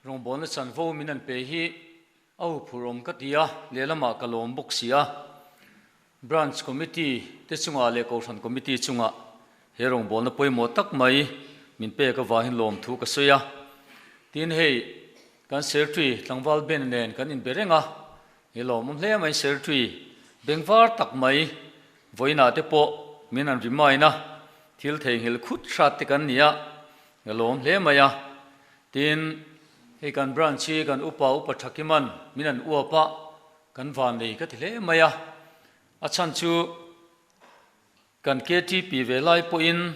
Rawngbawlna chanvo min an pe hi a huphurhawm ka ti a, lehlamah ka lawm bawk si a. Branch Committee te chungah leh Kohhran Committee chungah he rawngbawlna pawimawh tak mai min pek avangin lawmthu ka sawi a. Tin hei kan Secretary tlangval Ben nen kan inbe reng a, he lawmawm hle mai Secretary bengvar tak mai vawiinah te pawh min han remind a, thil theihnghilh khut hrat te kan ni a, ka lawm hle mai a. Tin hei kan Branch hi kan upa upa Thakiman min han uap a, Kan vannei ka ti hle mai a, a chhan chu kan KTP ve lai pawhin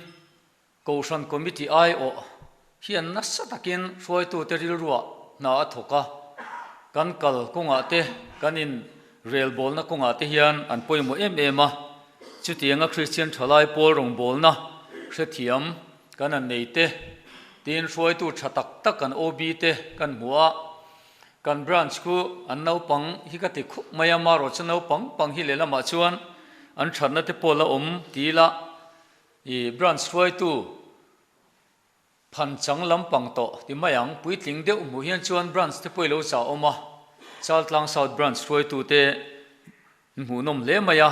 Kohhran Committee aiawh hian nasa takin hruaitute rilruah hna a thawk a, kan kal kawngah te, kan in relbawlna kawngah te hian an pawimawh em em a, chutianga Kristian thalai pawl rawngbawlna hrethiam kan han nei te, tin hruaitu tha tak tak kan OB te kan hmu a. Kan branch khu an naupang hi ka ti khup mai a, marawh chu naupang pang hi lehlamah chuan an thatna te pawh la awm ti ila i branch hruaitu phan chang lampang tawh ti mai ang, puitling deuh hmuh hian chuan branch te pawh i lo chah awm a, Chaltlang South branch hruaitu te hmuhnawm hle mai a,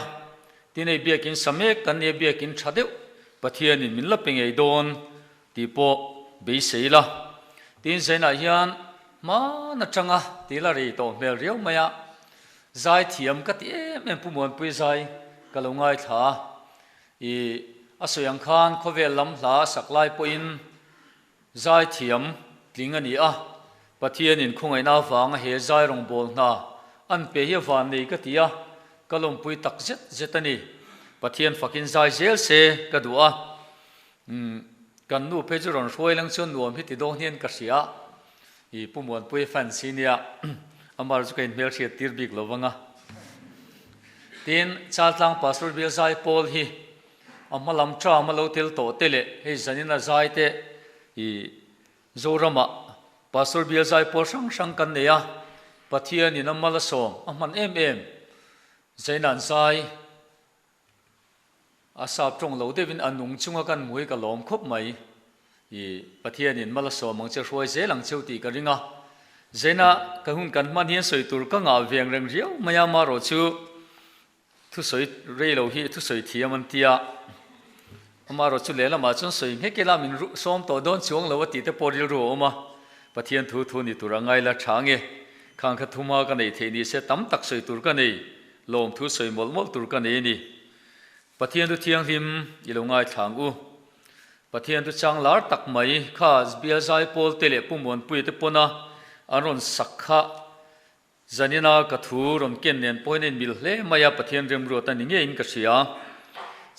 tin hei biakin sa mek kan nia biakin tha deuh Pathianin min la pe ngei dawn tih pawh beisei ila. Tin Zainah hian hman atanga ti la rei tawh hmel riau mai a, zai thiam ka ti em em Pu Muanpui zai ka lo ngaithla a, i a sawi ang khan khawvel lam hla a sak lai pawhin Zai thiam tling a ni a, Pathianin khawngaihna avanga he zai rawngbâwl hna an pe hi a van nei ka ti a, ka lawmpui tak zet zet a ni. Pathian fakin zai zel se ka duh a, umm kan nu phei chu rawn hruai lang chuan nuam hi ti dawn hian ka hria a, i Pu Muanpuia fans hi nia, amar chu ka inhmelhriat tir bik lo vang a. Tin, Chaltlang Pastor Bial Zai Pawl hi A hma lam term a lo tel tawh te leh hei zanin a zai te i Zoramah Pastor bial zai pawl hrang hrang kan nei a, Pathianin a mal a sawm a hman em em. Zaina'n zai a sap tawng lo deuhin a nung chunga kan hmu hi ka lawm khawp mai. I Pathianin mal a sawm ang che hruai zel ang cheu tih ka ring a. Zaina ka hun kan hman hian sawi tur ka ngah veng reng riau mai a, marawh chu Thusawi rei lo hi thusawi thiam an ti a, amaherawh chu lehlamah chuan sawi nghek ila min sawm tawh dawn chuang lo a tih te pawh rilru a awm a, Pathian thu thu ni tur a ngai la tha nge, khang kha thuma ka neih theih ni se tam tak sawi tur ka nei, lawm thu sawi mawlh mawlh tur ka nei a ni. Pathian thu thianghlim i lo ngaithla ang u. Pathian thu chang lar tak mai kha Bial Zaipawl te leh Pu Muanpuia te pawna an rawn sak kha Zanina ka thu rawn ken nen pawhin a inmil hle mai a, Pathian remruat a ni ngeiin ka hria.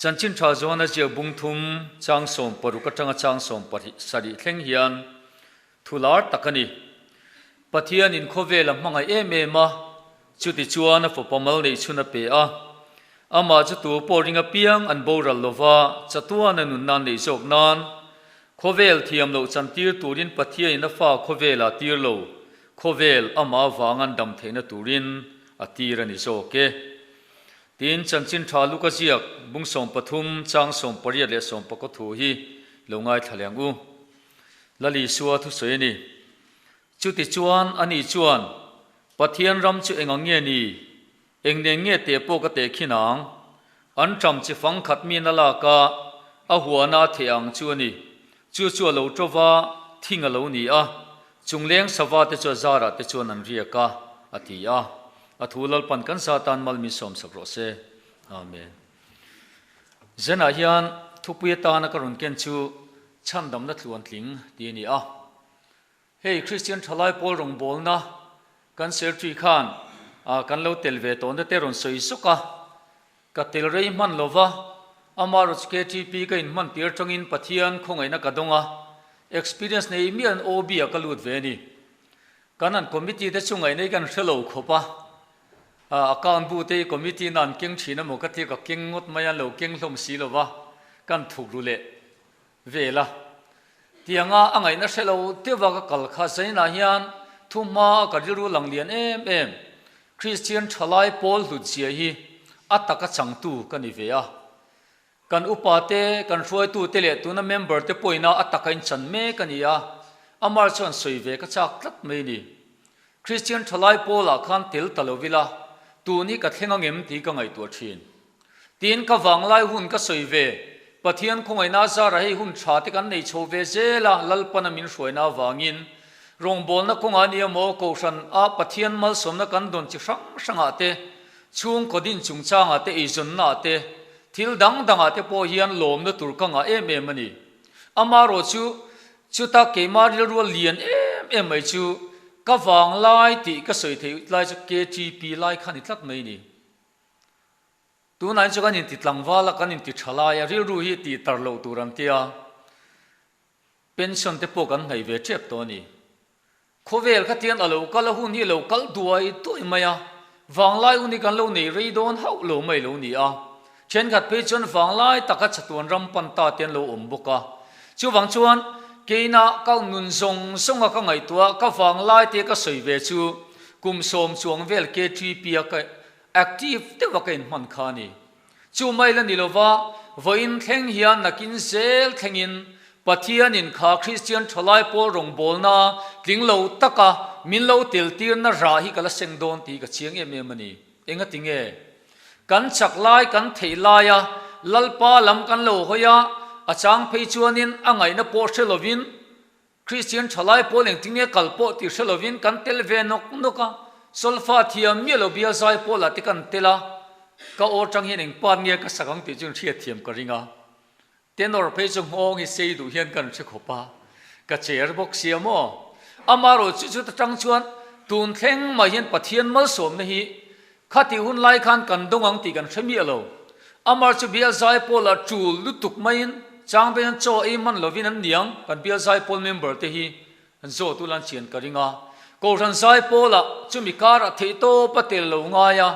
Chanchin tha zawn a ziak bung thum chang 60 atanga chang 77 thleng hian thu lar tak a ni. Pathianin khawvel a hmangaih em em a, chuti chuan a fapa mal neih chhun a pe a. Amah chu tu pawh ring apiang an boral lova chatuan a nun nan neih zawk nan Khawvel thiam loh chantir turin Pathianin a fa khawvelah tir lo, khawvel amah avang an dam theihna turin a tir a ni zawk e. Tin, Chanchin Tha Luka ziak bung 13 chang 18 leh 19 thu hi lo ngaithla leh ang u. Lal Isua thusawi a ni. Chutichuan, ani chuan, Pathian ram chu eng ang nge ni? Eng nen nge teh pawh ka teh khin ang? An ṭam chi fang khat mi na lak a, a huana a theh ang chu a ni. Chu chu a lo ṭo va, thing a lo ni a, chungleng sava te chu a zarah te chuan an riak a, a ti a. A thu Lalpan kan sa tan mal min sawmsak rawh se. Amen. Zenah hian thupui atana ka rawn ken chu chhandamna tluantling tih a ni a. Hei Kristian thalai pawl rawngbawlna kan Secretary khan kan lo tel ve tawhna te rawn sawi zawk a, ka tel rei hman lova, amaherawhchu KTP ka inhman tir atangin Pathian khawngaihna ka dawng a, experience nei miah an OB ah ka lut ve a ni. Kan an committee te chu ngaihna hi kan hre lo khawp a, account bu te hi committee na an keng thin emaw ka tia ka keng ngawt mai a, an lo keng hlawm si lova, kan thuk ru leh vel a. Tianga a ngaihna hre lo deuha ka kal kha Zainah hian thu hma ka rilru lang lian em em, Kristian thalai pawl hlutzia hi a taka changtu ka ni ve a. Kan upa te, kan hruaitu te leh tuna member te pawhina a taka inchan mek a ni a. Amar chuan sawi ve ka chak tlat mai ni. Kristian thalai pawlah khan tel ta lo ila, tun hi ka thleng angem tih ka ngaihtuah thin. Tin, ka vanglai hun ka sawi ve, Pathian khawngaihna zara hei hun tha te kan nei chho ve zel a, Lalpana min hruaina avangin rawngbawlna kawngah nia maw, Kohhran a Pathian malsawmna kan dawn chi hrang hrangah te, chhungkaw din chungchangah te, eizawnna ah te, thil dang dangah te pawh hian lawmna tur ka ngah em em a ni. Amaherawh chu, chuta keimah rilrual lian em em mai chu ka vanglai tih ka sawi theih lai chu KTP lai kha ni tlat mai a ni. Tunah hi chu kan inti tlangval a, kan inti tha lai a, rilru hi tih tar loh tur an tia, pension te pawh kan hnaih ve tep tawh a ni. Khawvel khatian a lo kal a hun hi a lo kal duai duai mai a, vanglai hun hi kan lo nei rei dawn hauh lo mai lo ni a. Thenkhat phei chuan vanglai taka chatuan ram pan ta te an lo awm bawk a. Chuvang chuan keina ka nun zawng zawnga ka ngaihtuah ka vanglai te ka sawi ve chu kum sawm chuang vel KTP a ka Active deuha ka inhman kha a ni. Chu mai la ni lova, vawiin thleng hian nakin zel thlengin Pathianin kha Kristian thalai pawl rawngbawlna tling lo taka min lo teltirna rah hi ka la seng dawn tih ka chiang em em a ni. Engati nge? Kan chak lai kan theih laia Lalpa lam kan lo hawi a, a chang phei chuanin a ngaihna pawh hre lovin Kristian thalai pawl engtinge kal pawh tih hre lovin kan tel ve nawk nawk a, solfa thiam miah lo bial zai pawlah te kan tel a, ka aw tang hian eng part nge ka sak ang tih chu in hriatthiam ka ring a, tenor phei chu nghawng hi sei duh hian kan hre khawp a, ka cher bawk sia maw? Amaherawh chu chuta tang chuan tun thleng mah hian Pathian malsawmna hi Khatih hun lai khan kan dawng ang tih kan hre miah lo. Amar chu bial zaipawl ah tul lutuk maiin chang veng an chaw ei man lovin an niang kan bial zaipawl member te hi an zawt ula an chian ka ring a. Kohhran zaipawl ah chumi karah theihtawp a tel lo ngai a,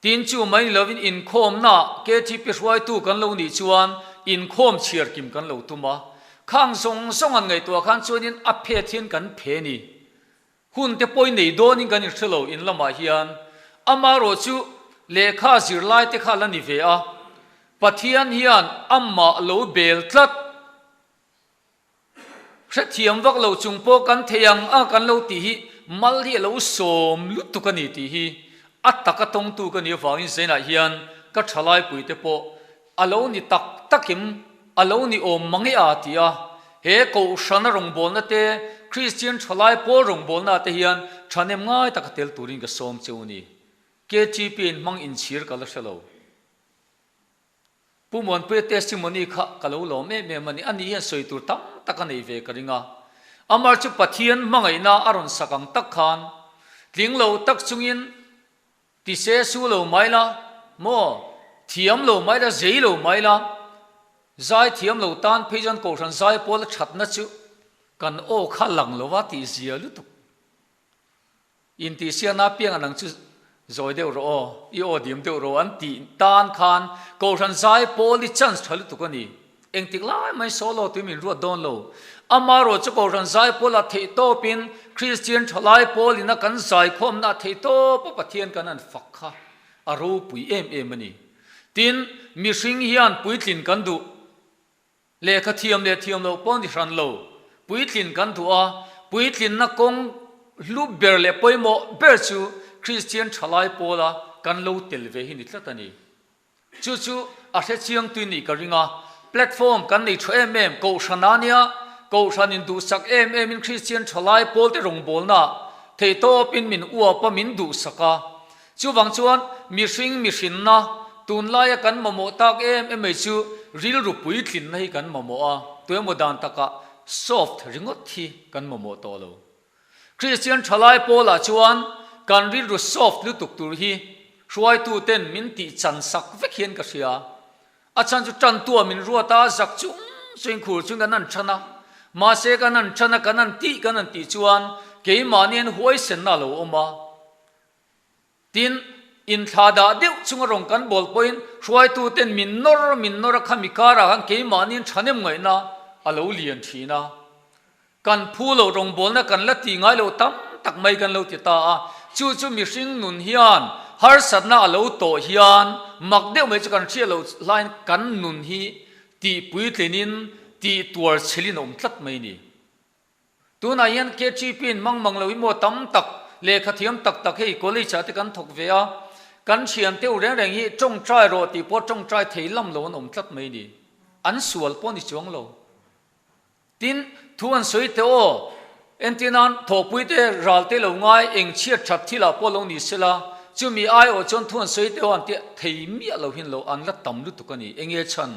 tin chu mai ni lovin inkhawmna ah KTP hruaitu kan lo nih chuan inkhawm chhiar kim kan lo tum a. Khang zawng zawng an ngaihtuah khan chuanin a phet hian kan phe ni. Hun te pawhin nei dawnin kan inhre lo in lamah hian amaherawh chu lehkha zirlai te kha la ni ve a, Pathian hian amah lo bel tlat. Hrethiam vak lo chung pawh kan thei ang a kan lo tih hi mal hi a lo sawm lutuk a ni tih hi a taka tawngtu ka nih avangin Zainah hian ka thalaipui te pawh A lo ni tak takim, a lo ni awm mang e a ti a. He Kohhrana rawngbawlna te, Kristian thalai pawl rawngbawlna te hian thahnem ngai taka tel turin ka sawm che u ni. KTP in hmang inchhir ka la hre lo. Pu Muanpuia testimony kha ka lo lawm em em a ni. Ani hian sawi tur tam tak a nei ve ka ring a. Amar chu Pathian hmangaihna a rawn sak ang tak khan tling lo tak chungin Ti se su lo mai la maw? Thiam lo mai la, zei lo mai la. Zai thiam lo tan phei chuan Kohhran zai pawl a thatna chu kan aw kha lang lo va tih zia lutuk. Intihsiakna apiang an ang chu zawi deuh rawh aw, i aw diam deuh rawh an tih tan khan Kohhran zai pawl hi chance tha lutuk a ni. Engtik lai mai solo tui min ruat dawn lo. Amaherawh chu Kohhran zaipawl ah theihtawpin Kristian thalai pawl ina kan zaikhawmna ah theihtawp a Pathian kan han fak kha a ropui em em a ni. Tin, mihring hian puitlin kan duh. Lehkha thiam leh thiam loh pawh ni hran lo. Puitlin kan duh a, puitlinna kawng hlu ber leh pawimawh ber chu Kristian thalai pawla kan lo tel ve hi ni tlat a ni. Chu chu a hre chiang tui nih ka ring a, platform kan nei tha em em, Kohhran a nia, Kohhran in duhsak em em in Kristian thalai pawlte rawngbawlna theihtawp in min uap a, min duhsak a. Chuvang chuan mihring mihrinna tunlaia kan mamawh tak em em mai chu rilru puitlinna hi kan mamawh a, tuemaw dan takah soft ringawt hi kan mamawh tawh lo. Kristian thalai pawlah chuan kan rilru soft lutuk tur hi hruaitu ten min tih chan sak vek hian ka hria. A chhan chu tantua min ruat a, zak chung chuin khur chuin kan han than a. Mahse kan han than a, kan han tih kan han tih chuan keimahni an huaisenna a lo awm a. Tin, inthlahdah deuh chunga rawn kan bawl pawhin hruaituten min nawr min nawr a khami karah khan keimahniin thahnem ngaihna a lo lian thin a. Kan phu loh rawngbawlna kan la ti ngai loh tam tak mai kan lo ti ta a, chu chu mihring nun hian harsatna a lo tawh hian mak deuh mai chu kan hriat loh hlaiin kan nun hi tih puitlinin tih tuar chhelin a awm tlat mai a ni. Tunah hian KTP in mang mang lo hi maw tam tak lehkha thiam tak tak hei college ah te kan thawk ve a, kan thian teuh reng reng hi tawngtai rawh tih pawh tawngtai thei lam lo an awm tlat mai ni. An sual pawh ni chuang lo. Tin, thu an sawi teh aw, entir nan thawhpui te ral te lo ngai eng chhiat that thil ah pawh lo ni sela, chumi aiawh chuan thu an sawi teh aw an tih thei miah lo hin lo an la tam lutuk a ni. Enge chhan?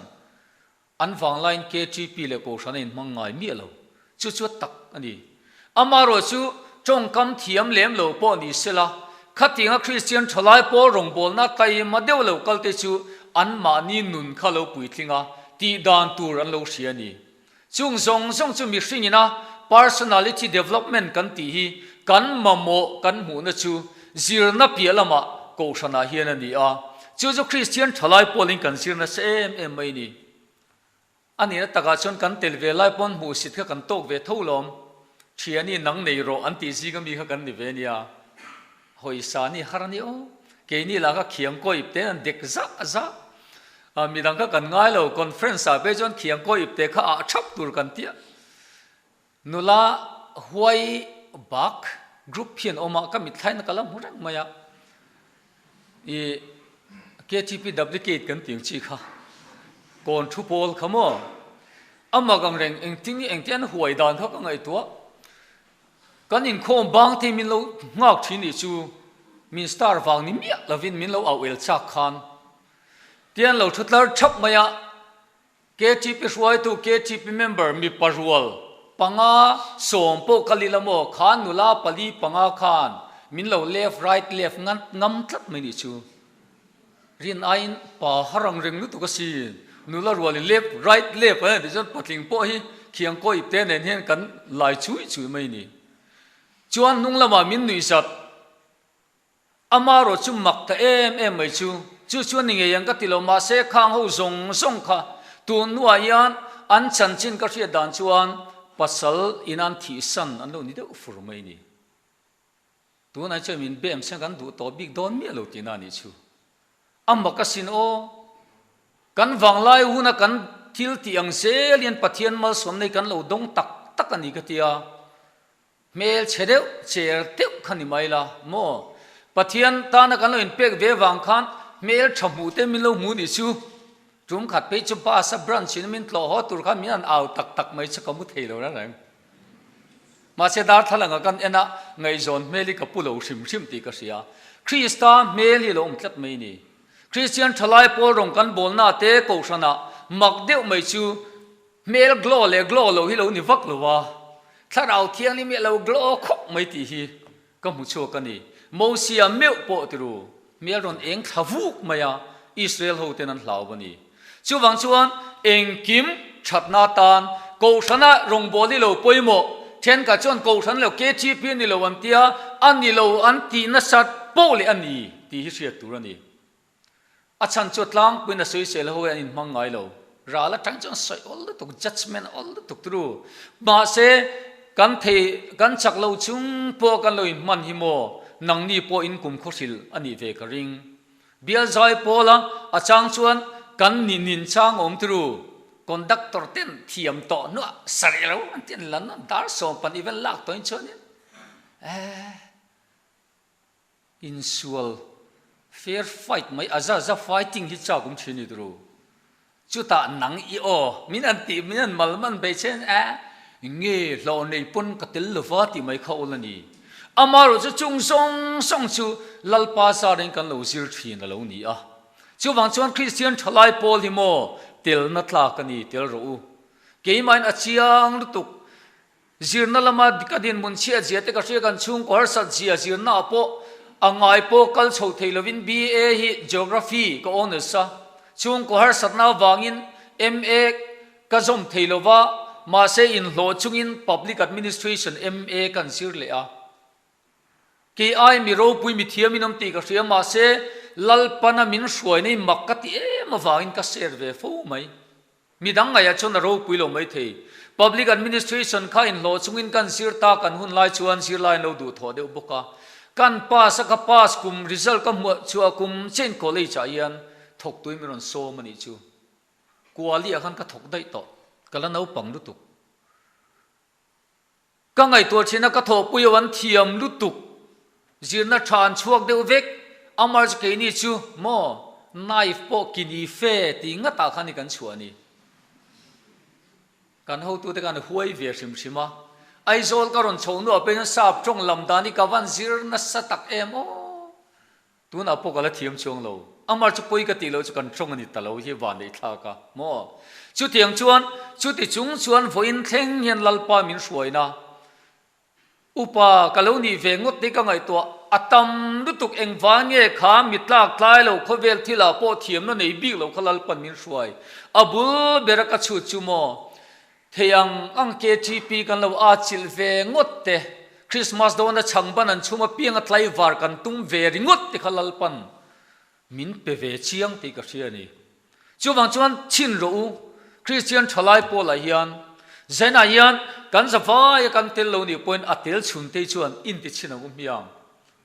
An vanglaiin KTP leh Kohhran a inhmang ngai miah lo. Chu chu a tak a ni. Amaherawh chu tawngkam thiam lem lo pawh ni sela, khatianga Kristian thalai pawl rawngbawlna taima deuh lo kalte chu anmahni nun kha lo puitling a, tih dan tur an lo hria a ni. Chung zawng zawng chu mihringina personality development kan tih hi kan mamawh kan hmuhna chu zirna piah lamah Kohhranah hian a ni a, chu chu Kristian thalai pawlin kan zir nasa em em mai ni. A nihna takah chuan kan tel ve lai pawn hmuhsit kha kan tawk ve tho lawm. Thiani nang nei rawh an tih zing ami kha kan ni ve nia. Hawisa ni har a ni aw. Keini lah kha khiang kaw ip te an dek zah zah. Midang kha kan ngai lo, conference ah phei chuan khiang kaw ip te kha ah thap tur kan tia. Nula huai bak group hian awm a, ka mitthlaina ka la hmu reng mai a. I KTP duplicate kan tih ang chi kha kawn thu pawl kha maw? A mak ang reng engtin nge engtin an huai dan kha ka ngaihtuah. Kan inkhawm bang te min lo nghak thin nih chu min star vang ni miah lovin min lo auh el chak khan tian lo thu tlar thap mai a. KTP hruaitu, KTP member mipa rual panga sawm pawh ka lil a maw? Khan nula pali panga khan min lo left right left ngat ngam tlat mai nih chu. Rin aiin pa har ang reng lutuk asin. Nula rualin left right left an tih chuan patling pawh hi khiang kaw ipte nen hian kan lai chui chui mai ni. Chuan hnung lamah min nuihzat. Amarawh chu mak ta em em mai chu, chu chuan ni ngei ang ka ti lo, mahse khang ho zawng zawng kha tun hnuah hian an chanchin ka hriat dan chuan pasal in an thihsan an lo ni deuh fur mai ni. Tunah chuan min bem sen kan duh tawh bik dawn miah lo tihna a nih chu. A mak asin aw, kan vanglai huna kan thil tih ang zel hian Pathian malsawmna hi kan lo dawng tak tak a ni ka ti a. Hmel chhe deuh, cher deuh kha ni mai la maw? Pathian tana kan lo inpek ve vang khan hmel tha hmuh te min lo hmu nih chu. Tum khat phei chu bus a branch in min tlawh haw tur khan min han au tak tak mai chu ka mu thei lo reng reng. Mahse darthlalang ah kan en a, ngaihzawn hmel hi ka pu lo hrim hrim tih ka hria. Krista hmel hi lo awm tlat mai ni. Kristian thalai pawl rawng kan bawlna te kohhran ah mak deuh mai chu Hmel glow leh glow lo hi lo ni vak lo a, thlarau thianghlim hi a lo glow khawp mai tih hi ka hmu chhuak a ni. Mosia meuh pawh ti ru, hmel rawn eng thla vuk mai a, Israel ho ten an hlau a ni. Chuvang chuan engkim thatna atan Kohhrana rawngbâwl hi lo pawimawh, thenkhat chuan Kohhran lo KTP a ni lo an tia, a ni lo an tih nasat poh leh a ni tih hi hriat tur a ni. A chhan chu tlangpuiin a sawisel ho hi an inhmang ngai lo. Ral atang chuan sawi awl lutuk, judgement awl lutuk turu. Mahse, kan thei, kan chak lo chung pawh kan lo inhman hi maw, nangni pawh in kum khawhrilh a nih ve ka ring. Bial zai pawla a chang chuan kan ni nin chang awm turu. Conductor ten thiam tawh hnuah sarih lo an ti an lan a, dar sawm pan event lak tawhin chuanin, eh. Insual fair fight mai a za za fighting hi chak awm thin i turu. Chutah nang i aw min an tih min an mal man bei che a nge hlawh nei pawn ka tel lova tih mai kha awl a ni. Amaherawh chu chung zawng zawng chu Lalpa zarin kan lo zir thin a lo ni a. Chuvang chuan Kristian thalai pawl hi maw telna tlak a ni tel rawh u. Keimahin a chiang lutuk. Zirna lama ka dinhmun chhiat zia te ka hria kan chhungkaw harsat zia zirna ah pawh a ngai pawh kal chho thei lovin BA hi Geography ka honours a, chhungkaw harsatna avangin MA ka zawm thei lova mahse inhlawh chungin Public Administration MA kan zir leh a. Kei ai mi ropui mi thiam in awm tih ka hria mahse Lalpana min hruaina hi mak ka ti em avangin ka share ve fo mai. Mi dang ngaihah chuan a ropui lo mai thei. Public Administration kha inhlawh chungin kan zir ta kan hun lai chuan zirlai an lo duh thawh deuh bawk a. Kan pass a ka pass kum result ka hmuah chhuah kum chiah in college ah hian thawktui min rawn sawm a nih chu. Kuali ah khan ka thawk daih tawh. Ka la naupang lutuk. Ka ngaihtuah thin a, ka thawhpui ho an thiam lutuk, zirna tha an chhuak deuh vek, amar chu keini chu maw knife pawh kini fe tih ngatah khan i kan chhuah a ni. Kan hotute khan huai ve hrim hrim a, Aizawl ka rawn chho hnuah pawhin sap tawng lam dan hi ka van zir nasa tak em aw! Tunah pawh ka la thiam chuang lo. Amar chu pawi ka tih loh chu kan tawng a ni ta lo hi van neih thlak a maw? Chutiang chuan chuti chung chuan vawiin thleng hian Lalpa min hruaina Upa ka lo nih ve ngawt te ka ngaihtuah a tam lutuk engvang nge kha mi tlak tlai lo khawvel thilah pawh thiamna nei bik lo kha Lalpan min hruai a bul bera ka chhut chu maw? Thei ang ang KTP kan lo atchilh ve ngawt te, Christmas dawna chhangban an chhum apianga tlaivar kan tum ve ringawt te kha Lalpan min pe ve chiang tih ka hria a ni. Chuvang chuan chhin rawh u, Kristian thalai pawlah hian Zainah hian kan zavaia kan tel lo nih pawhin a tel chhun te chuan inti chhin ang u hmiang.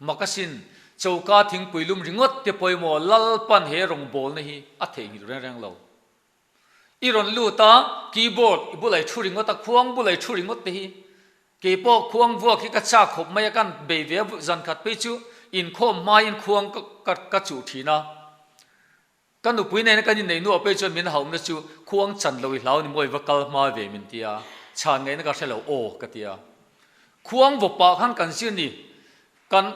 Makasin, choka thingpui lum ringawt te pawimawh Lalpan he rawngbawlna hi a theihnghilh reng reng lo. I rawn lut a, keyboard i bulai thu ringawt a, khuang bulai thu ringawt te hi keipawh khuang vuak hi ka chak khawp mai a, kan bei ve a, zan khat phei chu inkhawm hmaiin khuang ka ka chuh thin a. Ka nupui nena kan inneih hnuah phei chuan min hauhna chu khuang chan lo i hlau ni maw i va kal hma ve min ti a, chhan ngaihna ka hre lo aw ka ti a. Khuang vawpah khan kan zir ni. Kan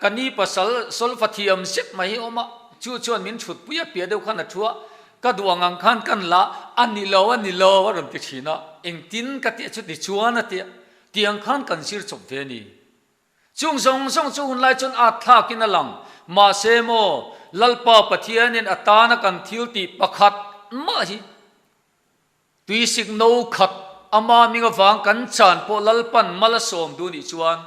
ka ni pasal solfa thiam zet mai hi awm a, chu chuan min thut pui a piah deuh khan a thu a, ka duh ang ang khan kan la a ni lo a ni lo a rawn ti thin a, engtin ka tih chuti chuan a tia, tiang khan kan zir chawp ve a ni. Chung zawng zawng chu hunlai chuan at thlakin a lang, mahse maw Lalpa Pathianin a tana kan thil tih pakhat mah hi Tuisik no khat ama hming avang kan chan pawh Lalpan mal a sawm duh nih chuan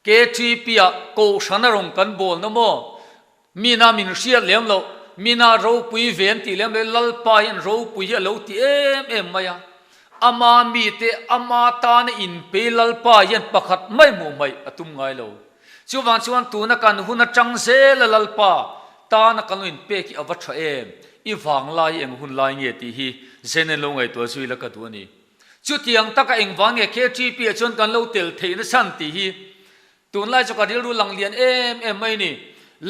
KTP ah Kohhran a rawn kan bawl na maw? Mina min hriat lem loh, mina ropui ve an tih lem loh i Lalpa hian ropui hi a lo ti em em mai a. Ama mite ama tana inpei Lalpa hian pakhat mai hmuh hmaih a tum ngai lo. Chuvang chuan tuna kan hun atang zel a Lalpa tana kan lo inpek hi a va tha em? I vanglai hi eng hun lai nge tih hi Zen-in lo ngaihtuah zui la ka duh a ni. Chutiang taka engvang nge KTP ah chuan kan lo tel theih nasa an tih hi tunlai chu ka rilru lang lian em em mai a ni.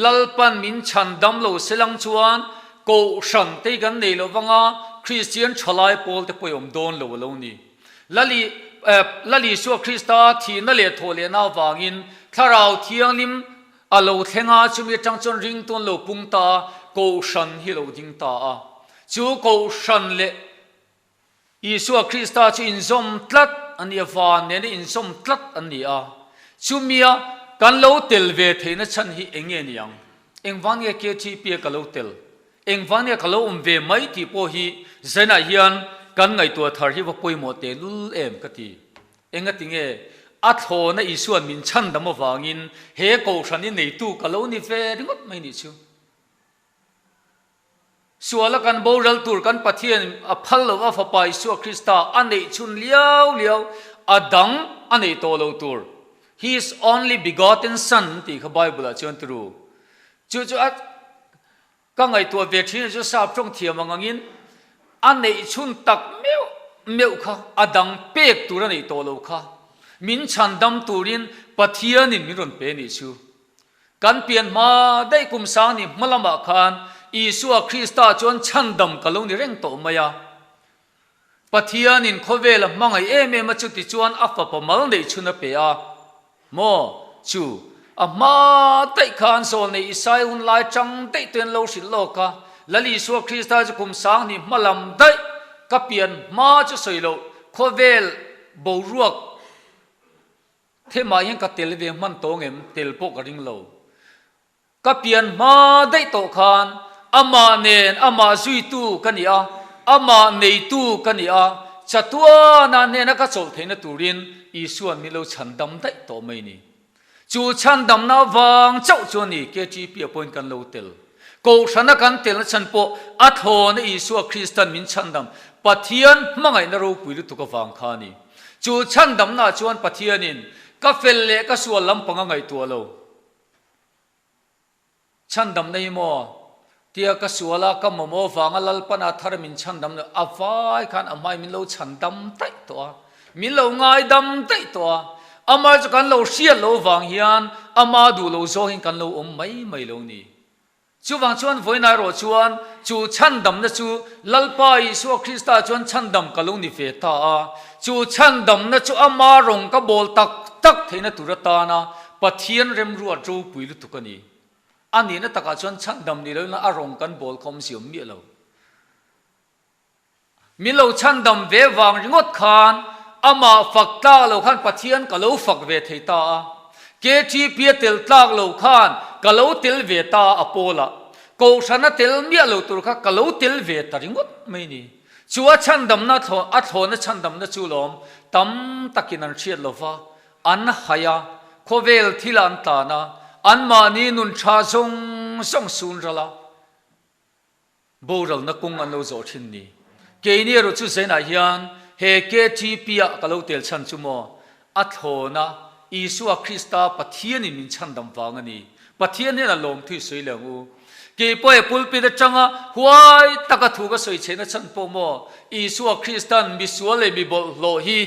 Lalpan min chhan dam lo selang chuan Kohhran te hi kan nei lo vanga Kristian thalai pawl te pawh i awm dawn lo a lo ni. Lali Lal Isua Krista thihna leh thawh lehna avangin Thlarau Thianghlim a lo thleng a, chumi atang chuan ringtu an lo pung ta a, Kohhran hi lo ding ta a. Chu Kohhran leh Isua Krista chu inzawm tlat a ni a, van nena inzawm tlat an ni a. Chumia kan lo tel ve theihna chhan hi eng nge ni ang? Engvang nge KTP a ka lo tel? Engvang nge ka lo awm ve mai tih pawh hi Zainah hian kan ngaihtuah thar hi va pawimawh tehlul em ka ti. Engati nge a thlawna Isua'n min chhandam avangin he kohhran i neitu ka lo ni ve ringawt mai nih chu. Suala kan boral tur kan Pathian a phal lo a Fapa Isua Krista a neih chhun liau liau a dang a nei tawh lo tur His only begotten son tih kha Bible ah chuan turu. Chu chu a Ka ngaihtuah ve thin chu sap tawng thiam ang angin a neih chhun tak meuh meuh kha a dang pek tur a neih tawh lo kha min chhan dam turin Pathianin min rawn pe nih chu. Kan pian hma daih kum sang ni hma lamah khan Isua Krista chuan chhandam ka lo ni reng tawh mai a. Pathianin khawvel a hmangaih em em a chuti chuan a fapa mal neih chhun a pe a maw? Chu a hma daih khan Zawlnei Isaia hun lai chang daih tuin lo hrilh lawk a, Lal Isua Krista chu kum 2000 hma lam daih ka pian hma chu sawi loh khawvel boruak themah hian ka tel ve hman tawng em? Tel pawh ka ring lo. Ka pian hma daih tawh khan amah nen amah zuitu ka ni a, amah neitu ka ni a, chatuana hnena ka chawlh theihna turin Isua'n min lo chhandam daih tawh mai ni. Chu chhandamna avang chauh chu a ni KTP ah pawhin kan lo tel. Kohhrana kan telna chhan pawh a thlawna Isua Krista'n min chhandam Pathian hmangaihna ropui lutuk avang kha a ni. Chu chhandamnaah chuan Pathianin ka fel leh ka sual lampang a ngaihtuah lo. Chhandamna hi maw? Tia ka sual a, ka mamawh vanga Lalpana thar min chhandam lo, a vai khan a hmai min lo chhandam daih tawh a. Min lo ngaidam daih tawh a, amah chu kan lo hriat loh vang hian ama duh lo zawngin kan lo awm mai mai lo ni. Chuvang chuan vawiin erawh chuan chu chhandamna chu Lalpa Isua Krista chuan chhandam ka lo ni ve ta a, chu chhandamna chu ama rawng ka bawl tak tak theihna tur atana Pathian remruat ropui lutuk a ni. A nihna takah chuan chhandam ni loin a rawng kan bawl kha awmzia awm miah lo. Min lo chhandam ve vang ringawt khan amah fak tlak lo khan Pathian ka lo fak ve thei ta a. KTP a tel tlak lo khan ka lo tel ve ta a pawlah. Kohhran a tel miah lo tur kha ka lo tel ve ta ringawt mai ni. Chu a chhandamna a thlawna chhandamna chu lawm tam takin an hriat lo va, an hai a, khawvel thil an tlan a, anmahni nun tha zawng zawng sun ral a. Boralna kawng an lo zawh thin ni. Keini erawh chu Zenah hian he KTP ah ka lo tel chhan chu maw? A thlawna Isua Krista Pathianin min chhandam vang a ni. Pathian hian a lawmthu i sawi leh ang u. Kei pawh he pulpit atanga huai taka thu ka sawi chheihna chhan pawh maw? Isua Kristan misual leh mi bawlhhlawh hi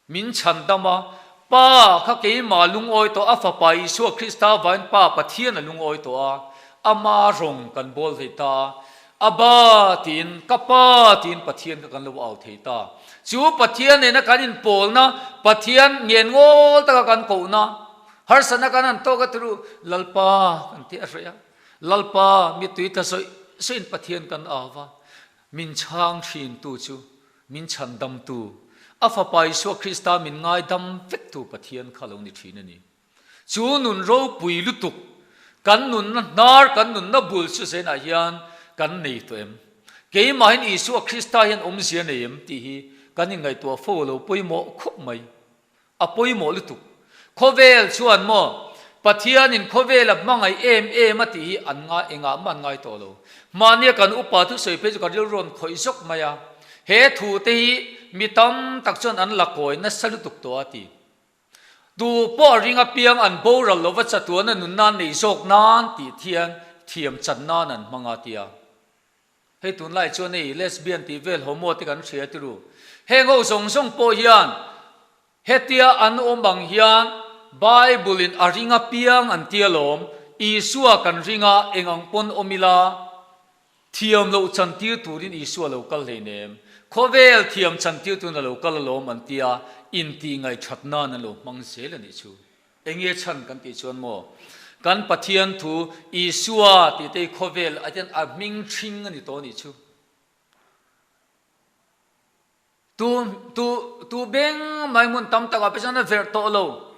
Min chhandam a, Pa kha keimah lungawi tawh, a Fapa Isua Krista vain Pa Pathian a lungawi tawh a, Ama rawng kan bawl thei ta a, Abba tiin, Ka Pa tiin Pathian kha kan lo au thei ta. Chu Pathian nena kan inpawlna, Pathian ngen ngawl taka kan kohna, harsatna kan han tawk a tiru, Lalpa kan ti a hreih a, Lalpa mittui tla zawih zawih in Pathian kan au va, min chhang thintu chu Min chhandamtu, a Fapa Isua Krista min ngaidam vektu Pathian kha lo ni thin a ni. Chu nun ropui lutuk, kan nunna hnar, kan nunna bul chu zenah hian kan nei tawh em? Keimahin Isua Krista hian awmzia nei em tih hi kan inngaihtuah fo lo pawimawh khawp mai. A pawimawh lutuk. Khawvel chuan maw Pathianin khawvel a hmangaih em em a tih hi an ngai engah mah an ngai tawh lo. Mahnia kan upa thusawi phei chu ka rilru an khawih zawk mai a. He thu te hi mi tam tak chuan an la kawi nasa lutuk tawh a ti. Tu pawh ring apiang an boral lova chatuan a nunna an nei zawk nan tih thian thiam chan nan an hmang a tia. Hei tunlai chuan hei lesbian tih vel homo te kan hria tiru. Heng ho zawng zawng pawh hian hetia an awm ang hian Bible in a ring apiang an tia lawm, Isua kan ring a eng ang pawn awm ila thiam loh chantir turin Isua lo kal hleinem, khawvel thiam chantir turin a lo kal alawm an tia intih ngaihthat nan an lo hmang zel a nih chu. Enge chhan kan tih chuan maw? Kan Pathian thu Isua tih te hi khawvel ah hian a hming hring a ni tawh a nih chu. Tu tu tu beng mai hmun tam tak ah pawh chuan a verh tawh lo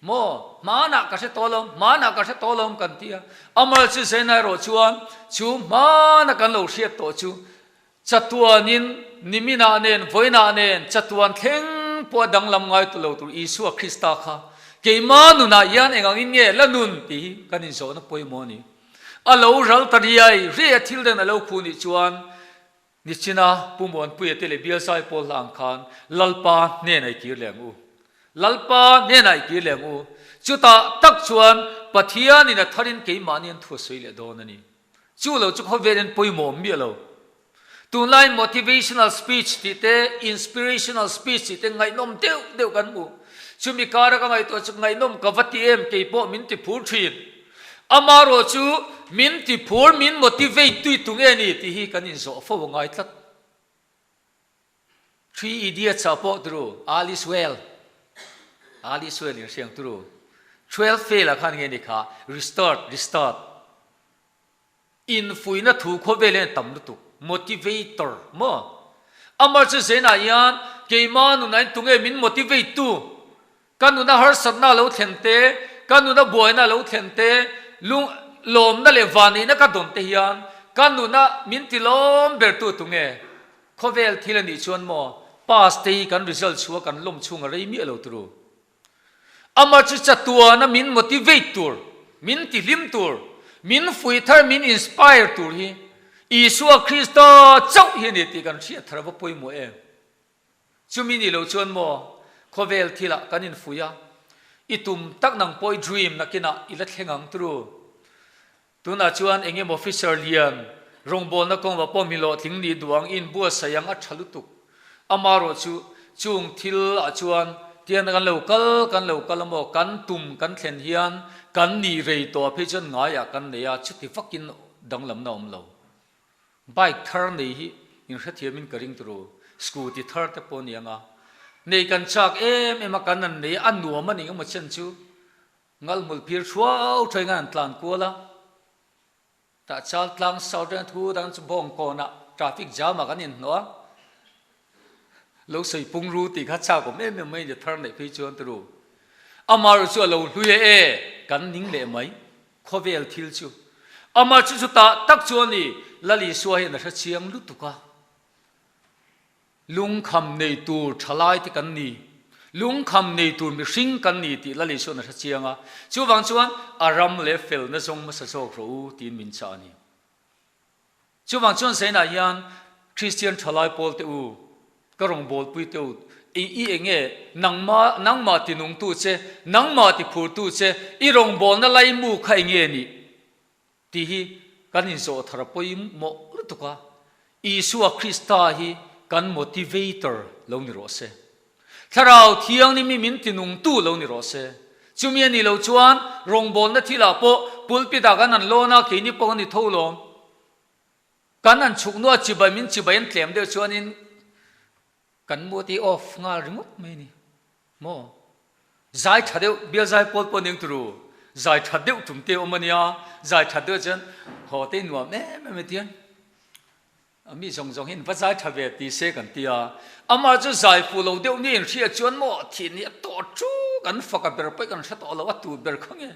maw? Hmanah ka hre tawh lo, hmanah ka hre tawh lo kan ti a. Amal chu Zena erawh chuan chu hmana kan lo hriat tawh chu Chatuanin, niminah nen, vawiinah nen, chatuan thleng pawh a danglam ngai tu lo tur Isua Krista kha keimah nunah hian eng angin nge la nun tih hi kan inzawhna pawimawh a ni. A lo ral ta riai riai a thil den a lo khu nih chuan Nichina Pu Muanpuia te leh Bialzai pawl hla ang khan Lalpa hnenah i kir leh ang u. Lalpa hnenah i kir leh ang u. Chutah tak chuan Pathianin a tharin keimahni an thu a sawi leh dawn a ni. Chu lo chu khawvelin pawimawh miah lo. Tunlai motivational speech tih te, inspirational speech tih te ngaihnawm deuh deuh kan hmu. Chumi kara ka ngaihtuah chu ngaihnawm ka va ti em kei pawh min ti phur thin. Amarawh chu min ti phur, min motivate tui tu nge ni tih hi kan inzawh fo a ngai tlat. Three Idiots ah pawh turu All is well All is well in hriang turu 12 fail ah khan nge ni kha restart restart infuihna thu khawvel hian tam lutuk motivator maw amar chu zenah hian keima nunah hian tunge min motivate tu Ka nuna harsatna a lo thlen te, ka nuna buaina a lo thlen te, lung lawmna leh vanneihna ka dawn te hian ka nuna min ti lawm ber tu tunge? Khawvel thil a nih chuan maw pass te hi kan result chhuah kan lawm chhung a rei miah lo turu. Amah chu chatuana min motivate tur, min ti hlim tur, min fuih thar, min inspire tur hi Isua Krista chauh hi a ni tih kan hriat thar a va pawimawh em? Chumi nih loh chuan maw khawvel thilah kan infuih a, i tum tak nang pawh i dream nakinah i la thleng ang turu. Tunah chuan eng emaw officer lian rawngbawlna kawngah pawh mi hlawhtling nih duh ang i inbuatsaih ang a tha lutuk. Amarawh chu, Chung thil ah chuan tian kan lo kal kan lo kal a maw, kan tum kan thlen hian kan nih rei tawh phei chuan ngaiah kan nei a, chuti vakin danglamna a awm lo. Bike thar nei hi inhrethiamin ka ring turu, scooty thar te pawh a ni ang a, nei kan chak em em a, kan an nei a, a nuam a ni emaw chen chu ngalhmul phir thuau thuai ngan an tlan kual a. Tah chal tlang sau reng thu dang chu bawng kawnah traffic jam ah kan inhnawh a, lo sawi pung ru tih kha chak awm em em mai ni thar neih phei chuan turu. Amah chu a lo hlui e e kan ning leh mai khawvel thil chu. Amah chu chutah tak chuan i Lal Isua hian a hre chiang lutuk a. Lungkham nei tur thalai te kan ni, lungkham nei tur mihring kan ni tih Lal Isuan a hre chiang a, chuvang chuan a ram leh felna zawng hmasa zawk rawh u tiin min chah a ni. Chuvang chuan Zainah hian Kristian thalai pawl te u, ka rawngbawlpui te u, i i enge nangma nangmah tinungtu che, nangmah tiphurtu che, i rawngbawlna laimu kha enge nih? Tih hi kan inzawh thar a pawimawh lutuk a, Isua Krista hi kan motivator lo ni rawh se. Thlarau Thianghlim hi min tinungtu lo ni rawh se. Chumi a nih loh chuan rawngbawlna thilah pawh pulpit ah kan han lawn a, keini pawh kan ni tho lawm. Kan han chhuk nuah chibai min chibai an tlem deuh chuanin Kan mood hi off nghal ringawt mai a ni maw? Zai tha deuh, bial zai pawl pawh ning turu, zai tha deuh tum te awm a nia, zai tha deuh chuan haw te nuam em em e tiang mi zawng zawng hian va zai tha ve ti se kan ti a, amah chu zai fuh lo deuh ni inhriat chuan maw thih ni a tawh chu kan fak a ber pawh kan hre tawh lo a tu ber kha nge.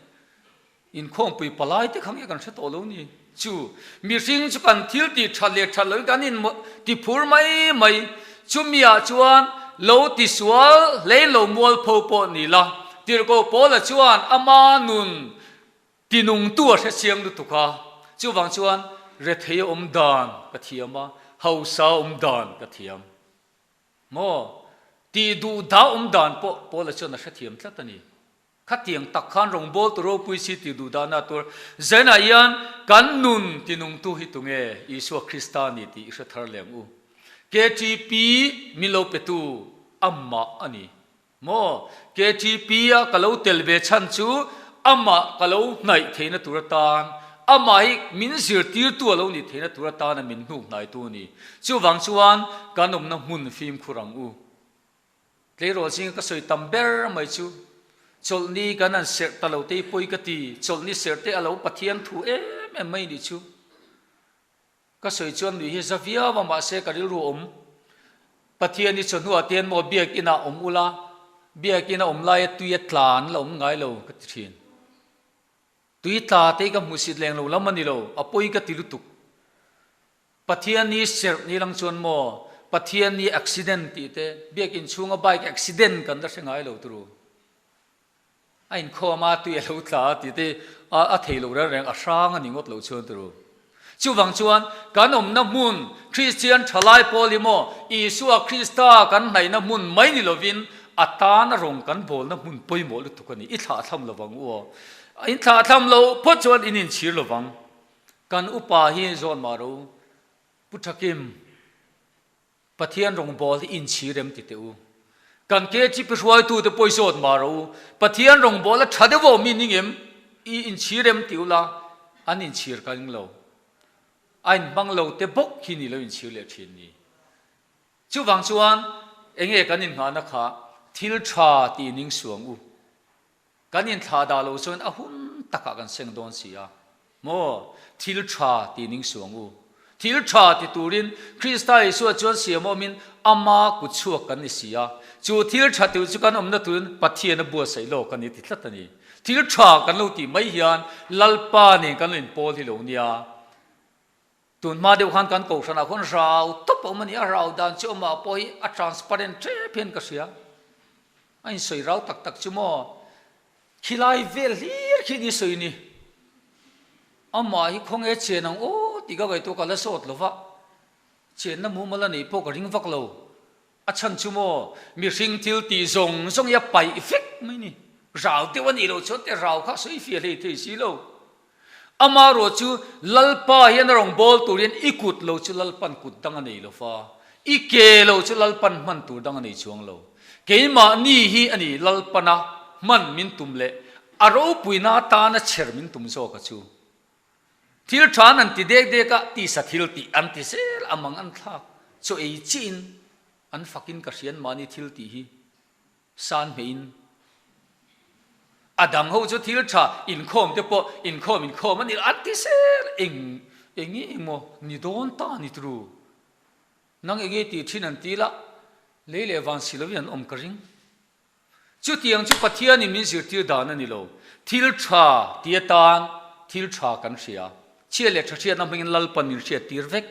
Inkhawmpui palai te kha nge kan hre tawh lo ni? Chu mihring chu kan thil tih that leh that loin kan in ti phur mai mai. Chumi ah chuan lo ti sual hlei lo mualpho pawh ni la. Tirhkoh Paula chuan ama nun tinungtu a hre chiang lutuk a. Chuvang chuan rethei a awm dan ka thiam a, hausa a awm dan ka thiam. Maw? Tih duh dah awm dan pawh Paula chuan a hrethiam tlat a ni. Khatiang tak khan rawngbawltu ropui si tih duh dahna tur Zenah hian kan nun tinungtu hi tunge Isua Krista ni tih i hre thar leh ang u. KTP min lo petu amah a ni maw? KTP a ka lo tel ve chhan chu amah ka lo hnaih theihna tur atan, amah hi min zirtirtu a lo nih theihna tur atana min hnuk hnaitu a ni. Chuvang chuan kan awmna hmun fimkhur ang u. Tleirawl zinga ka sawi tam ber mai chu chawlhni kan han serh ta lo te hi pawi ka ti, chawlhni serh te a lo Pathian thu em em mai nih chu. Ka sawi chuan nui hi za viau a mahse ka rilru awm. Pathian hi chawhnuah te hian maw biakin ah awm ula, biakin a awm laia tui a tla an la awm ngai lo ka ti thin. Tui tla te hi ka hmuhsit leng lo lam a ni lo, a pawi ka ti lutuk. Pathian hi serh ni lang chuan maw Pathian hi accident tih te biakin chhunga bike accident kan la hre ngai lo turu. A inkhawm a tui a lo tla a tih te a thei lo reng reng a hrang a ni ngawt lo chuan turu. Chuvang chuan kan awmna hmun Kristian thalai pawl hi maw Isua Krista kan hnaihna hmun mai ni lovin a tana rawng kan bawlna hmun pawimawh lutuk a ni. I thlahthlam lovang u aw. In thlahthlam lo phawt chuan in inchhir lovang. Kan upa hi zawn mah ro, Pu Thakim, Pathian rawngbâwl hi inchhir em ti teh u. Kan KGP hruaitute pawh hi zawt mah ro u, Pathian rawngbâwl a ṭha deuh awm i ning em? I inchhir em ti ula, an inchhir ka ring lo. A inhmang lo te bawk hi ni lo inchhir leh ṭhin ni. Chuvang chuan enge kan inngahna kha thil ṭha tih ning suang u. Kan inthlah dah lo chuan a hun takah kan seng dawn si a, maw? Thil tha ti ning suang u. Thil tha ti turin Krista Isua chuan siam awmin ama kut chhuak kan ni si a. Chu thil tha tur chu kan awmna turin Pathian a buatsaih lawk a ni ti tlat a ni. Thil tha kan lo tih mai hian Lalpa nen kan lo inpawl hi lo nia. Tun hma deuh khan kan kohhranah khawn rau tawp a awm a ni a, rau dan chu amah pawh hi a transparent tep hian ka hria. A insawi rau tak tak chu maw khilai vel hlir khi ni sawi ni. Amah hi khawnge chen ang aw tih ka ngaihtuah ka la sawt lo va, chenna mumal a neih pawh ka ring vak lo. A chhan chu maw mihring thil tih zawng zawng hi a paih vek mai ni. Rau deuh a nih loh chuan te rau kha sawi fiah hlei thei si lo. Amaherawh chu Lalpa hian a rawn bawl turin i kut lo chu Lalpan kut dang a nei lo va. I ke lo chu Lalpan hman tur dang a nei chuang lo. Keimahni hi a ni Lalpana hman min tum leh a ropuina atana chher min tum zawk a chu. Thil than an ti dek dek a, tisa thil tih an ti zel a mang an thlak. Chaw ei chiin an fakin ka hrian mahni thil tih hi san hmeiin a dang ho chu thil tha inkhawm te pawh inkhawm inkhawm a ni an ti zel eng eng nge emaw ni dawn ta ni tru. Nang enge tih thin an ti la, lei leh van si lovin an awm ka ring. Chutiang chu Pathianin min zirtir dan a ni lo. Thil tha ti atan thil tha kan hria. Chhia leh tha hriatna hmangin Lalpan min hriattir vek.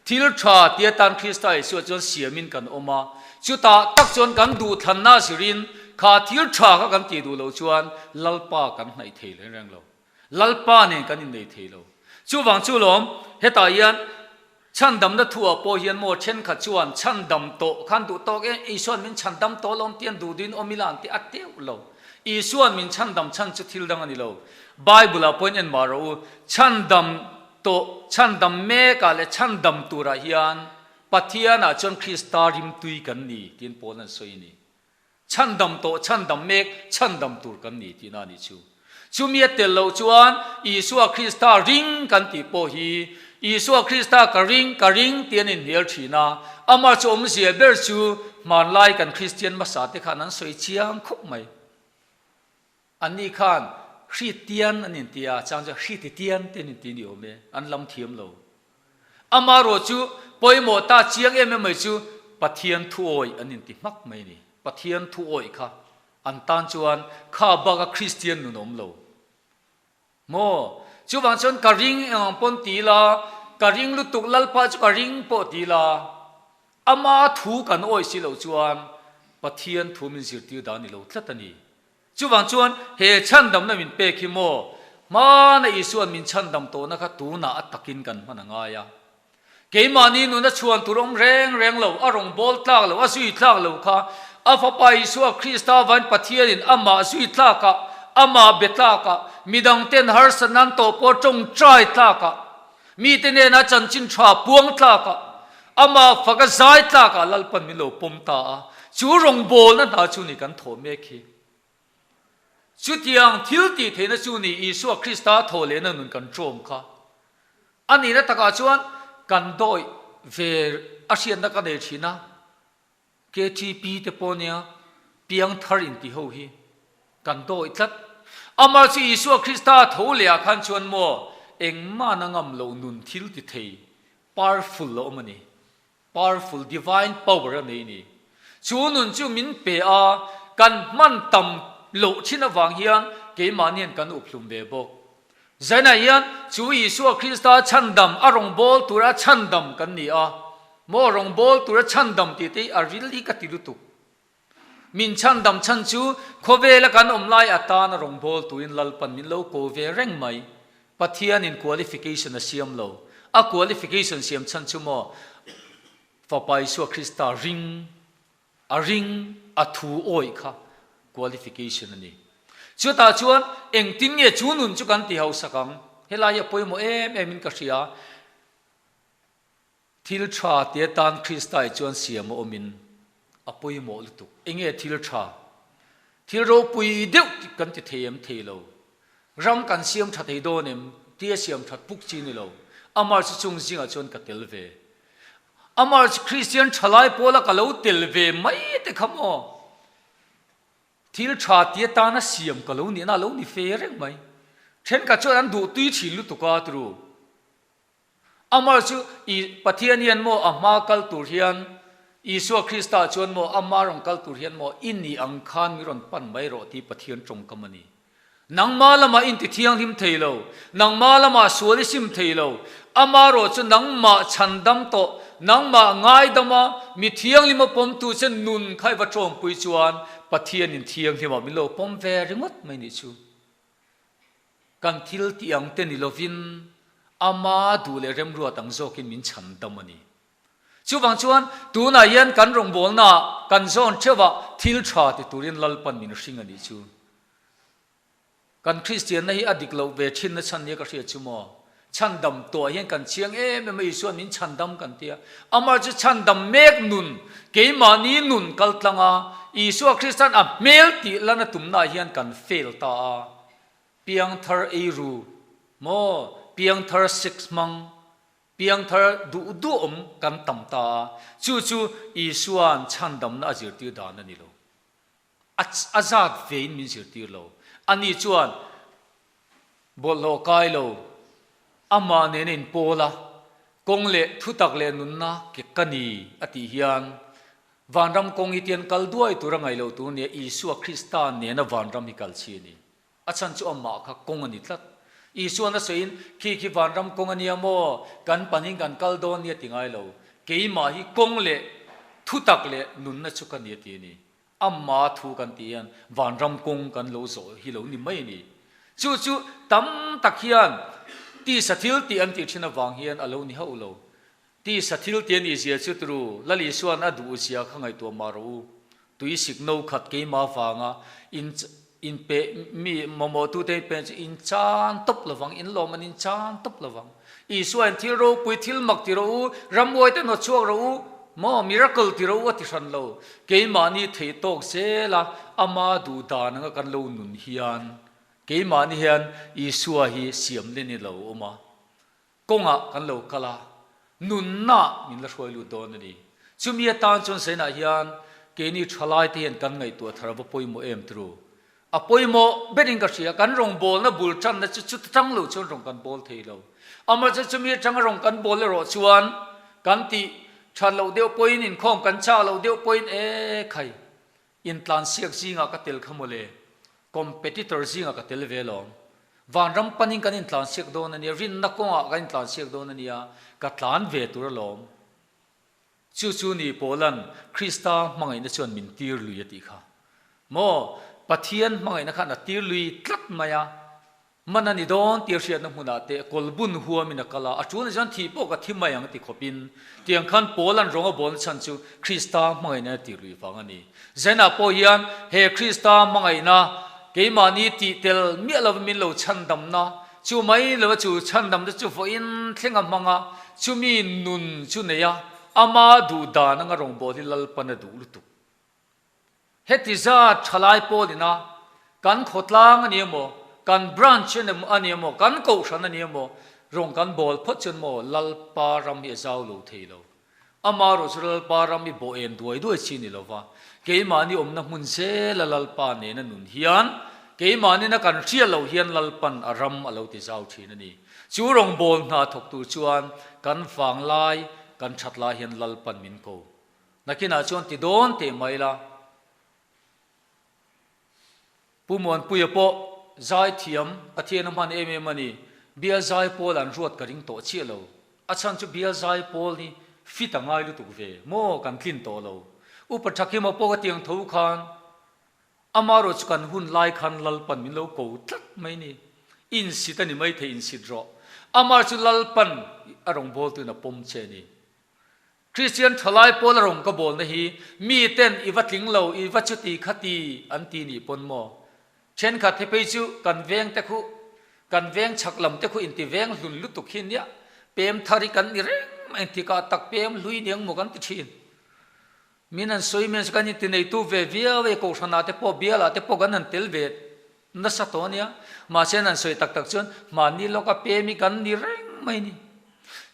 Thil tha ti atan Krista Isua chuan siamin kan awm a. Chutah tak chuan kan duhthlanna zirin kha thil tha kha kan tih duh loh chuan Lalpa kan hnaih thei reng reng lo. Lalpa nen kan innei thei lo. Chuvang chu lawm, hetah hian chhandamna thuah pawh hian maw thenkhat chuan chhandam tawh khan duh tawk em, Isua'n min chhandam tawh lawm tian duh duhin awm ila an ti a teuh lo. Isua'n min chhandam chhan chu thil dang a ni lo. Bible-ah pawhin en mah rawh u, chhandam tawh, chhandam mekah leh chhandam turah hian Pathianah chuan Krista rimtui kan ni tiin Paul an sawi a ni. Chhandam tawh, chhandam mek, chhandam tur kan ni tihna a nih chu. Chumi a tel loh chuan Isua Krista ring kan tih pawh hi Isua Krista ka ring, ka ring tih an inhnial thin a. Amah chu awmzia ber chu hmanlai kan Kristian hmasa te khan an sawi chiang khawp mai. Anni khan Hritian an inti a, chang chu Hriti-tian te an inti ni awm e, an lam thiam lo. Amaherawh chu pawimawh ta chiang em em mai chu Pathian thuawih an inti hmak mai a ni. Pathian thuawih kha an tan chuan kha baka Kristian nun a awm lo. Maw? Chuvang chuan ka ring eng ang pawn ti ila, ka ring lutuk Lalpa chu ka ring pawh ti ila, ama thu kan awih si loh chuan Pathian thu min zirtir dan ni lo tlat a ni. Chuvang chuan he chhandamna min pek hi maw hmana Isua'n min chhandam tawhna kha tunah a takin kan hman a ngai a. Keimahni nuna chhuan tur awm reng reng lo, a rawn bawl tlak lo, a zui tlak lo kha a Fapa Isua Krista vain Pathianin amah zui tlakah, amah be tlakah, midangten harsatna an tawh pawh tawngtai tlakah, mite nena chanchin tha puang tlakah, amah faka zai tlakah Lalpan min lo pawm ta a, chu rawngbawlna hna chu ni kan thawh mek hi. Chutiang thil tih theihna chu ni Isua Krista thawh lehna nun kan ṭawm kha. A nihna takah chuan kan dawih ve a hriatna ka nei ṭhin a, KTP te pawh nia piangthar inti ho hi kan dawih tlat. Amah chu Isua Krista tho leh ah khan chuan maw engmahna ngam loh nun thil ti thei powerful a awm a ni. Powerful divine power a nei ni. Chu nun chu min pe a, kan hman tam loh thin avang hian keimahni hian kan uphlum ve bawk. Zainah hian chu Isua Krista chhandam a rawngbâwl tura chhandam kan ni a, maw rawngbâwl tura chhandam tih te hi a ril hi ka ti lutuk. Min chhandam chhan chu khawvela kan awm lai atana rawngbâwl turin Lalpan min lo ko ve reng mai. Pathianin qualification a siam lo. A qualification siam chhan chu maw Fapa Isua Krista ring, a ring, a thu awih kha qualification a ni. Chutah chuan engtin nge chu nun chu kan ti hausak ang? Helai hi a pawimawh em em in ka hria. Thil tha ti atan Kristai chuan siam a awmin a pawimawh lutuk. Enge thil tha? Thil ropui deuh tih kan ti thei em? Thei lo. Ram kan siam tha thei dawn em? Tia siam that puk chi ni lo. Amah chu chung zingah chuan ka tel ve. Amah chu Kristian thalai pawla ka lo tel ve mai te kha maw? Thil tha ti atana siam ka lo nihna a lo ni fe reng mai. Thenkhat chuan an duhtui thin lutuk a turu. Amar chu i Pathian hian maw a hma kal tur hian Isua Krista chuan maw ama rawn kal tur hian maw i nih ang khan mi rawn pan mai rawh tih Pathian tawngkam a ni. Nangma lamah inti thianghlim thei lo, nangma lamah sual i sim thei lo, ama rawh chu nangmah chhandam tawh, nangmah ngaidama mi thianghlima pawmtu che nun kha i va tawngpui chuan Pathianin thianghlimah min lo pawm ve ringawt mai nih chu. Kan thil tih ang te ni lovin ama duh leh remruat ang zawkin min chhan dam a ni. Chuvang chuan tunah hian kan rawngbawlnaah kan zawn theuhah thil tha ti turin Lalpan min hring a nih chu. Kan Kristianna hi a dik loh ve thinna chhan nia ka hriat chu maw? Chhandam tuah hian kan chiang em em a, Isua'n min chhandam kan ti a. Amah chu chhandam mek nun, keimahni nun kal tlang a, Isua Krista'n a hmel tih lana tumnaah hian kan fail ta a. Piangthar eiru maw, piangthar sex hmang, piangthar duh duh awm kan tam ta a, chu chu Isua'n chhandamna a zirtir dan a ni lo. A zat vein min zirtir lo. Ani chuan bawlhhlawh kai lo, amah nena inpawl a, kawng leh thutak leh nunna ke ka ni a tih hian vanram kawng hi tian kal duai tur a ngaih loh tur nia Isua Krista nena vanram hi kal chi a ni. A chhan chu amah kha kawng a ni tlat. Isuan a sawiin, Khi khi vanram kawng a nia maw? Kan panin kan kal dawn nia ti ngai lo. Keimah hi kawng leh thutak leh nunna chu ka ni a ti a ni. Ama thu kan tih hian vanram kawng kan lo zawh hi lo ni mai a ni. Chu chu tam tak hian tisa thil tih an tih thin avang hian a lo ni hauh lo. Tisa thil tih a nih zia chu turu Lal Isua'n a duh zia kha ngaihtuah mah rawh u. Tui sik no khat keimah vanga in inpe mi mamawhtute inpe chu in chan tawp lovang, in lawm an in chan tawp lovang. Isua in thil ropui thil mak ti rawh u, rammuai te hnawt chhuak rawh u, maw miracle ti rawh u a ti hran lo. Keimahni theih tawk zela ama duh dan anga kan lo nun hian keimahni hian Isua hi siam len i lo awm a. Kawngah kan lo kal a, nunna min la hruai lut dawn a ni. Chumi atan chuan Zainah hian keini thalaite hian kan ngaihtuah thar a va pawimawh em tru. A pawimawh berin ka hria, kan rawngbawlna bul tanna chu chuta tang lo chuan rawng kan bawl thei lo. Amaherawhchu chumi atanga rawng kan bawl erawh chuan kan tih that loh deuh pawhin inkhawm kan chak loh deuh pawhin e khai Intlansiak zingah ka tel kha mawle, competitor zingah ka tel ve alawm. Vanram panin kan intlansiak dawn a nia, rinna kawngah kan intlansiak dawn a nia, ka tlan ve tur alawm. Chu chu ni Paula'n Krista hmangaihna chuan min tir lui a tih kha. Maw, Pathian hmangaihna khan a tir lui tlat mai a, Man a ni dawn tih a hriatna hmunah te kawlbun huamin a kal a, a ṭulna chuan thih pawh ka thi mai ang ti khawpin tiang khan Paula'n rawng a bawlna chhan chu Krista hmangaihna a tih lui vang a ni. Zenah pawh hian he Krista hmangaihna keimahni tih tel miah lovin min lo chhandamna chu mai lova chu chhandamna chu vawiin thleng a hmang a, chumi nun chu nei a, ama duh dan anga rawngbâwl hi Lalpan a duh lutuk. Heti zat thalai pawl ina kan khawtlang a ni emaw, kan branch a ni emaw, kan kohhran a ni emaw, rawng kan bawl phawt chuan maw Lalpa ram hi a zau lo thei lo. Amaherawh chu Lalpa ram hi bawh en duai duai chi ni lova, keimahni awmna hmun zela Lalpa nena nun hian keimahni-na kan hriat loh hian Lalpan a ram a lo ti zau thin a ni. Chu rawngbâwl hna thawk tur chuan kan vanglai, kan that lai hian Lalpan min ko. Nakinah chuan ti dawn teh mai la. Pu Muanpuia pawh zaithiam Pathian a hman em em a ni. Bial zai pawl an ruat ka ring tawh chiah lo. A chhan chu bial zai pawl hi fit a ngai lutuk ve maw kan tlin tawh lo. Upa Thakima pawh ka tiang tho khan amarawh chu kan hun lai khan Lalpan min lo ko tlat mai ni. Insit a ni maithei insit rawh. Amah chu Lalpan a rawngbawltuin a pawm che a ni. Kristian thalai pawl a rawng ka bawlna hi mi ten i va tling lo, i va chuti khati an ti nih pawn maw? Thenkhat hi phei chu kan veng te khu, kan veng chhak lam te khu inti veng hlun lutuk hi nia, pem thar hi kan ni reng mai engtikah tak pem hlui niang maw kan ti thin. Min an sawi men chu kan inti neitu ve viau e, kohhranah te pawh bialah te pawh kan han tel ve Nasa tawh a nia. Mahse an sawi tak tak chuan mahni lawka pem hi kan ni reng mai ni.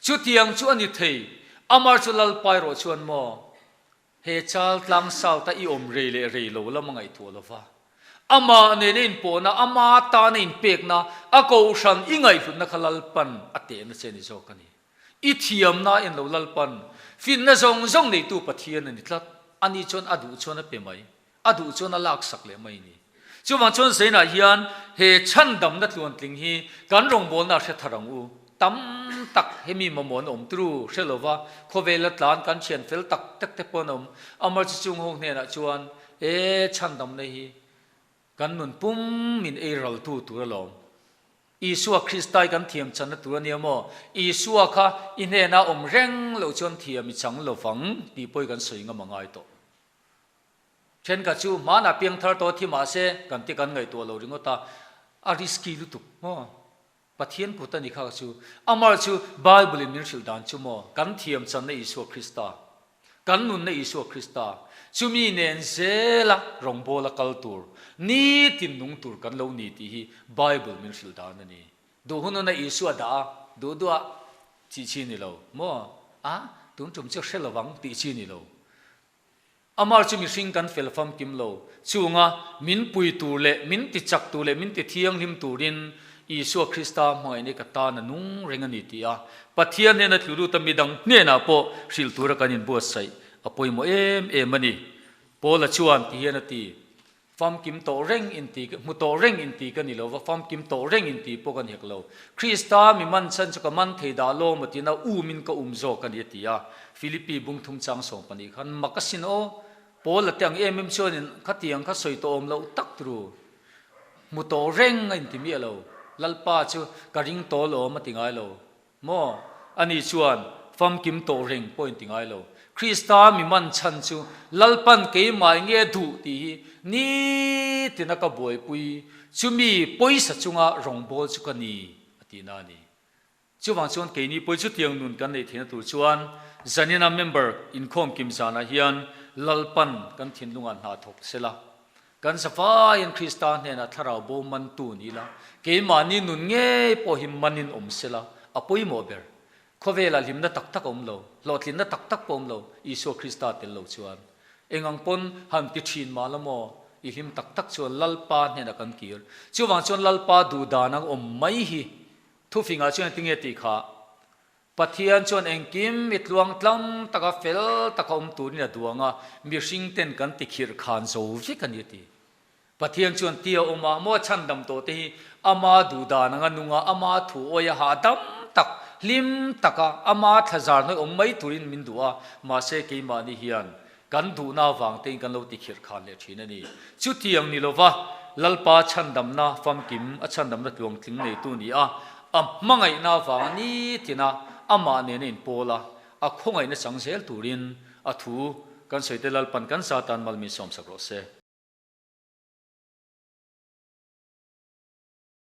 Chutiang chu a ni thei. Amar chu Lalpa erawh chuan maw he chal tlang salt a i awm rei leh rei lo lam a ngaihtuah lo va. Amah nena inpawhna, ama tana inpekna, a kohhran i ngaihhlutna kha Lalpan a tehna che ni zawk a ni. I thiamna en lo Lalpan finna zawng zawng neitu Pathian a ni tlat. Ani chuan a duh chuan a pe mai. A duh chuan a laksak leh mai ni. Chuvang chuan Zainah hian he chhandamna tluantling hi kan rawngbawlna a hre thar ang u. Tam tak hemi mamawh an awm tru hre lova khawvela tlan kan thian fel tak tak te pawh an awm. Amar chi chung ho hnenah chuan e chhandamna hi kan nun pum min ei raltu tur alawm. Isua Kristai kan thiam channa tur a nia maw? Isua kha i hnena awm reng loh chuan thiam i chang lovang tih pawh hi kan sawi ngam a ngai tawh. Thenkhat chu hmanah piangthar tawh thi mahse kan ti kan ngaihtuah lo ringawt a, a risky lutuk maw? Pathian kut a ni kha chu. Amar chu Bible in min hrilh dan chu maw, kan thiam channa Isua Krista, kan nunna Isua Krista, chumi nen zela rawngbawla kal tur, nitin nung tur kan lo ni tih hi Bible min hrilh dan a ni. Duh hun huna Isua dah a, duh duh a tih chi ni lo maw? A, tun tum chu hre lovang tih chi ni lo. Amar chu mihring kan fel famkim lo. Chunga min pui tur leh min ti chak tur leh min ti thianghlim turin Isua Krista hmangaihna ka tan a nung reng a ni tih a Pathian hnena tlu lut a midang hnenah pawh hrilh tura kan inbuatsaih a pawimawh em em a ni. Paula chuan ti hian a ti, Famkim tawh reng inti, hmu tawh reng inti ka ni lo va, famkim tawh reng inti pawh ka ni hek lo. Krista mi man chhan chu ka man thei dah lawm a tina umin ka um zawk a ni a ti a. Philippi bung thum chang sawm pahnih khan mak asin aw, Paul a ti ang em em chuanin khatiang kha sawi tawh awm loh tak turu. Hmu tawh reng a inti miah lo. Lalpa chu ka ring tawh lawm a ti ngai lo. Maw? Ani chuan famkim tawh reng pawh in ti ngai lo. Krista mi man chhan chu Lalpan keimah nge duh tih hi nitina ka buaipui, chumi pawisa chunga rawngbâwl chu ka ni, a tihna a ni. Chuvang chuan keini pawi chutiang nun kan neih theihna tur chuan zanina member inkhawm kim zanah hian Lalpan kan thinlungah hna thawk sela, Kan zavaiin Krista hnenah thlarau bo mantu ni ila, keimahni nun ngei pawh hi manin awm sela, a pawimawh ber. Khawvelah hlimna tak tak a awm lo, hlawhtlinna tak tak pawh a awm lo, Isua Krista tel lo chuan. Eng ang pawn han ti thin mah la maw, i hlim tak tak chuan Lalpa hnenah kan kir. Chuvang chuan Lalpa duhdan ang awm mai hi thufingah chuan engtinge tih kha Pathian chuan engkim mi tluang tlam taka fel taka awm turin a duang a, mihring ten kan ti khirh khan zo vek a ni a ti. Pathian chuan tia awm a, maw chhandam tawh te hi ama duhdan anga nung a, ama thu awi a hahdam tak, hlim taka ama thlazar hnuai awm mai turin min duh a, mahse keimahni hian Kan duhna avang tein kan lo ti khirh khan leh thin a ni. Chutiang ni lova Lalpa chhandamna famkim, a chhandamna tluangtling neitu ni a, a hmangaihna avanga nitina amah nena inpawl a, a khawngaihna chang zel turin a thu kan sawi te Lalpan kan zatan mal min sawmsak rawh se.